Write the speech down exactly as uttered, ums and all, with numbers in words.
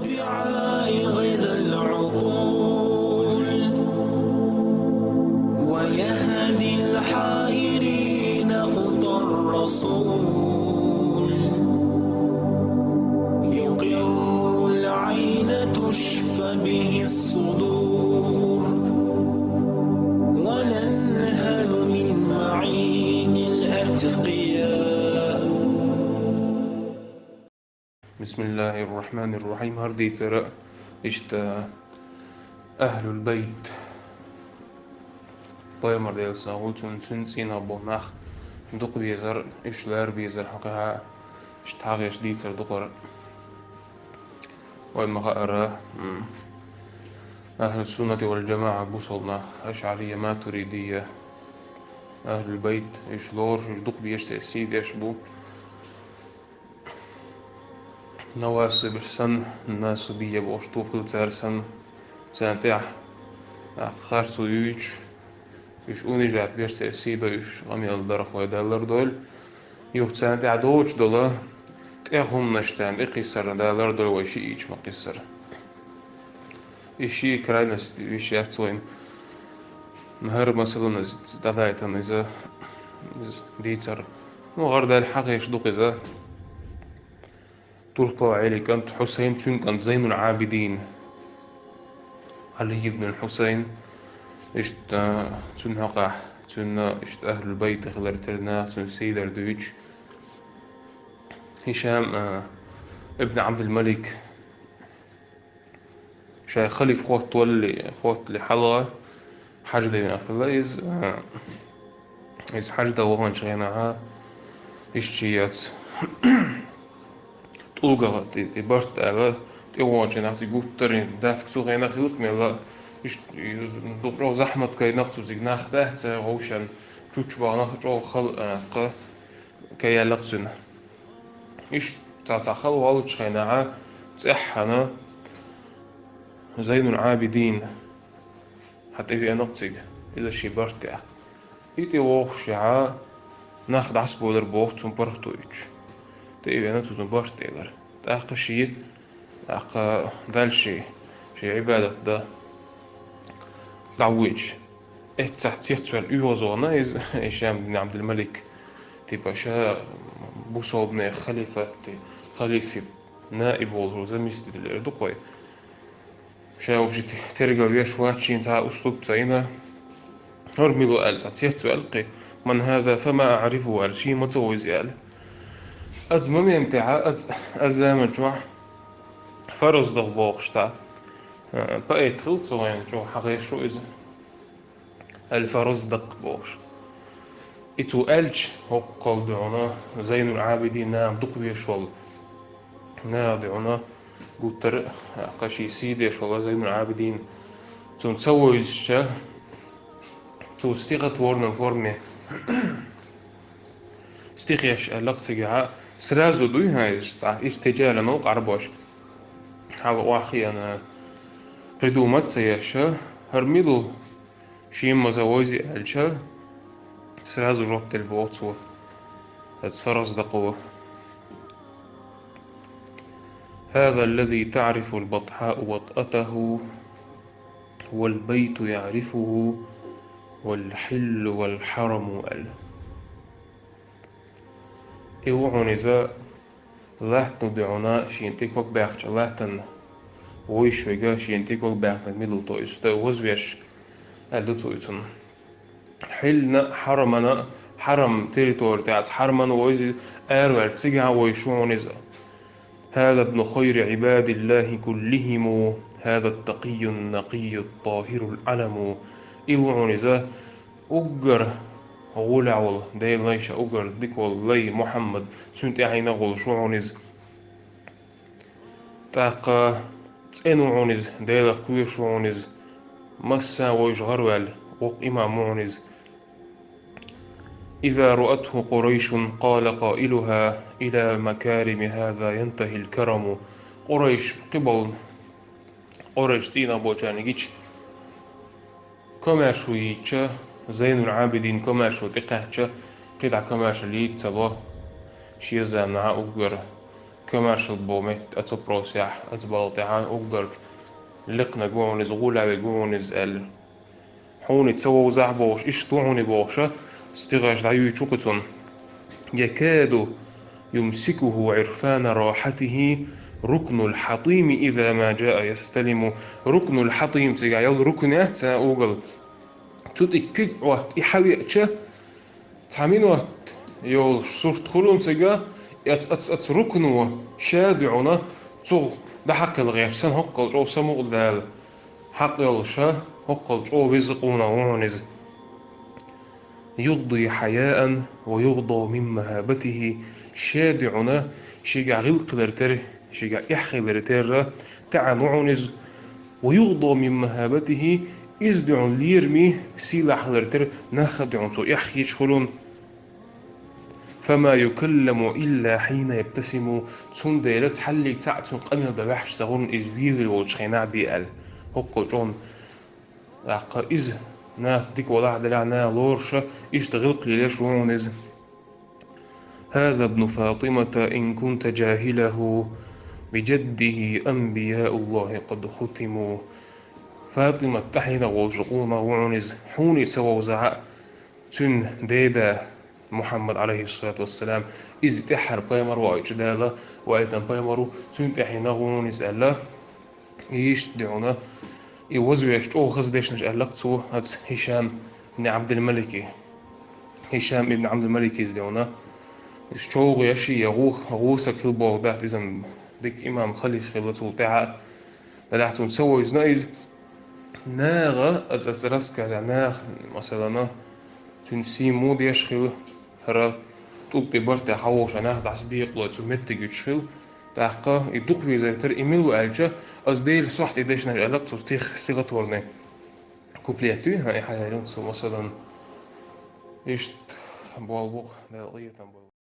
بعائق ذا العقول، ويهدي الحائرين خطى الرسول، يقر العين تشفى به الصدور، وننهل من معين الأتقياء. بسم الله الرحمن الرحيم. ХӀара дийцар иштта Ахьлул Байт, пайхамар, Делера салам хуьлда цунна, цуьнан цӀийнах болу нах дукха безар, уьш лара безар хьокъехь, иштта хьагӀерш дийцар ду хӀара. Вай ма хаара, м, Ахьлу Суннати вал ДжамаӀа бусалба нах, ашӀария, матуридия, Ахьлул Байт, уьш лоруш, уьш дукха безаш, церан сий деш бу. Навасиб санна, насибия бохуш тоба хилла цара санна, царна тӀехь, тӀаккха харцо юьйцуш, уьш унижать беш, церан сий дойуш, къамел дарх вай Дала лардойла. Юха царна тӀехь доцуш долу тӀех хӀуманаш, царна тӀекхиссарна Дала лардойла вай, шиъ йича ма-кхиссара. И ши крайность виш яц вайна. ХӀара масалана иза дӀадайтина иза, иза дийцар. Ну, гӀарадаьлла хьагӀерш ду-кх иза. Турпал Ӏелин кӀант Хьусайн, цуьнан кӀант Зайнул Ӏабидин, Ӏали ибн Хьусайн, иштта цуьнан хьокъехь, цуьнан иштта Ахьлул Байт хилар, тера нах, цуьнан сий дар дуьйцуш. Хишам, а, ибн Ӏабдул-Малик, шайн халифа хӀоттавалле, хӀоттале хьалха хьаждайна хилла иза, а, иза хьаждан ваханчу хенахь, иштта шен яц, тӀулгах тӀе, тӀе барт аьлла, тӀе ваханчу хенахь цига гуттарийн даьхк цу хенахь хилла-кх мелла, иштта иза дукха чӀогӀа захьмат кхайнакх цу цига, нах дац, а, вовшан чучча бахана, чӀогӀа хала, а, кха кхайаьлла-кх цуьнан. Иштта цхьа хала волчу хенахь, цӀеххьана Зайнул Ӏабидин хьа тӀевеана-кх цига, иза шен барт тӀехь. И тӀевогӀушехь, нах дӀасабевлира боху цунна паргӀато йича. ТӀе а веана, цо цунна барт элира. ТӀаккха шен тӀаккха дальше шен Ӏибадат дан дӀавоьдуш. Эццахь цецваьлла оьгӀазвахана иза, Хишам бин Ӏабдул-Малик, типа, ша бусалбанийн халифат, халифин наиб волу заместитель эр ду-кх вай. Ша вообще тергал веш вац, шена цхьа а услуб ца йина. ХӀара мила ву аьлла, цхьа цецваьлла кхин. «Ман хӀаза фама аӀрифуху», аьлла, шена ма ца вевза аьлла. Оцу моментехь, оцу, оцу заман чохь Фараздакъ бохуш цхьа, э, поэт хилла цу хенахь, чӀогӀа хьагӀерш ву иза. Аль-Фараздакъ бохуш. И цо аьлча, хӀокхул ду хьуна Зайнул Ӏабидин, нахана дукха везаш волу, наха ду хьуна гуттар а, кхин шен сий деш волу Зайнул Ӏабидин, цунна ца вевзича, цо стихотворной форме стих еш аьлла-кх цигахь, сразу дуй хьан иза цхьа, иртиджалан олу-кх Ӏарбоша. Хьала охьахиъна, придумать ца еш, хӀара мила ву, шена ма ца вевза аьлча, сразу жоп делла боху цо. Оцу Фараздакъо: «ХӀаза аллази таӀрифул батхьау ватӀатаху, вал байту яӀрифуху, вал хьиллу вал хьараму», аьлла. И ву хьуна иза, лаьтта ду хьуна, шена тӀе ког баьккхича латтана вевзаш верг, шена тӀе ког баьккхинарг мила ву, то есть, вазвеш, аьлла ду цо и цунна. Хьиллана а, хьарамана а, хьарам территори тӀехь, хьарамана вевза, араваьлла цигахь вевзаш ву хьуна иза. «ХӀаза ибну хайри Ӏибадиллахи куллихиму, хӀаза аттакъийю накъийю тахӀирул Ӏаламу». И ву хьуна иза, уггар гӀолехь волу, Делан лай ша уггар дика волу лай Мухьаммад, цуьнан тӀаьхьенах волуш ву хьуна иза. ТӀаккха цӀена ву хьуна иза, Делах кхоьруш ву хьуна иза, массарна а вевзаш гӀараваьлла, воккха имам ву хьуна иза. «Иза раатху Къурайшун къала къаилуха: иля макарими хӀаза янтахӀил караму». Къурайш кхиболу, Къурайш цӀийнах болчарна гича, комаьршо йийцча, Зайнул Ӏабидин комаьршо тӀекхаьчча, кхидӀа комаьршалла йийца ца ло, шен заманахь уггар Комаьршал бо метта оцу просехь, оцу балла тӀехьа уггарчу лекханиг ву хьуна иза, гӀулавиг ву хьуна иза аьлла. Хьуна ца вовзахь бохуш, иштта ву хьуна бохуша, стигӀаш дӀаюьйчу кху цунна. يكاد يمسكه عرفان راحته ركن الحطيم إذا ما جاء يستلم. Рукнул хьатим цигахь йолу рукн яц а уггал. Цу тӀе куьг Ӏотта и хьавеача, цхьа минот йолуш сурт хуьлу цигахь, и ац, ац, ац рукно ша дуьхьуна цугӀ дӀахьакхилла гӀерташ санна хӀоккхал чӀогӀа самукъа Дала. Хьакъ йолуша, хӀоккхал чӀогӀа веза къонах ву хьуна иза. يغضي حياء ويغضى من مهابته. Ша дуьхьуна шигахь гӀиллакх хилар тера, шигахь эхь хилар терра таьӀна ву хьуна иза. ويغضى من مهابته, иза дуьхьуна лераме сийлахь хилар тера, нахха дуьхьуна цо эхь хеташ хуьлу. فما يكلم إلا حين يبتسم. Цундела цхьаллиг цхьаъ цунна къамел дан ваьхьаш ца хуьлу иза вийр волчу хенахь бен аьлла. ХӀоккхул чӀогӀа, тӀаккха иза нахаца дика валахь а делахь, наха лоруша иштта гӀиллакх лелош ву хьуна иза. هذا ابن فاطمة إن كنت جاهله بجده أنبياء الله قد ختموا. ФатӀимат тӀаьхьенах волчу къонах ву хьуна иза, хьуна ца вовзахь а, цуьнан деда Мухьаммад, Ӏалайхиссалату вассалам, иза тӀаьххьара пайхамар ваийтича Дала, ваийтина пайхамар ву, цуьнан тӀаьхьенах ву хьуна иза аьлла. Иштта дуьхьуна, и вазвеш чӀогӀа хаза дешнаш аьлла-кх цо оцу Хишам ибн Ӏабдул-Малике. Хишам ибн Ӏабдул-Малик иза дуьхьуна, иза чӀогӀа я ши, я гӀо-, гӀо саг хилла боху дац, иза дика имам, халифа хилла цул тӀаьхьа. Делахь цунна ца вевзина иза, наха, ацу, ацу рассказехь наха, масалана, цуьнан сий муха деш хилла, хӀара тӀулг тӀе барт тӀехь хьан вовшахь нах дӀасабекъалой цу меттиг юьтуш хилла. ТӀаккха и дукха везар тера и мила ву аьлча, аса Делан сохьта и дешнаш аьлла-кх цо, стих стихотворный куплет ю, хьан и хьаярина цо, масалана. Иштта болу бу-кх, Дала къинхетам бойла.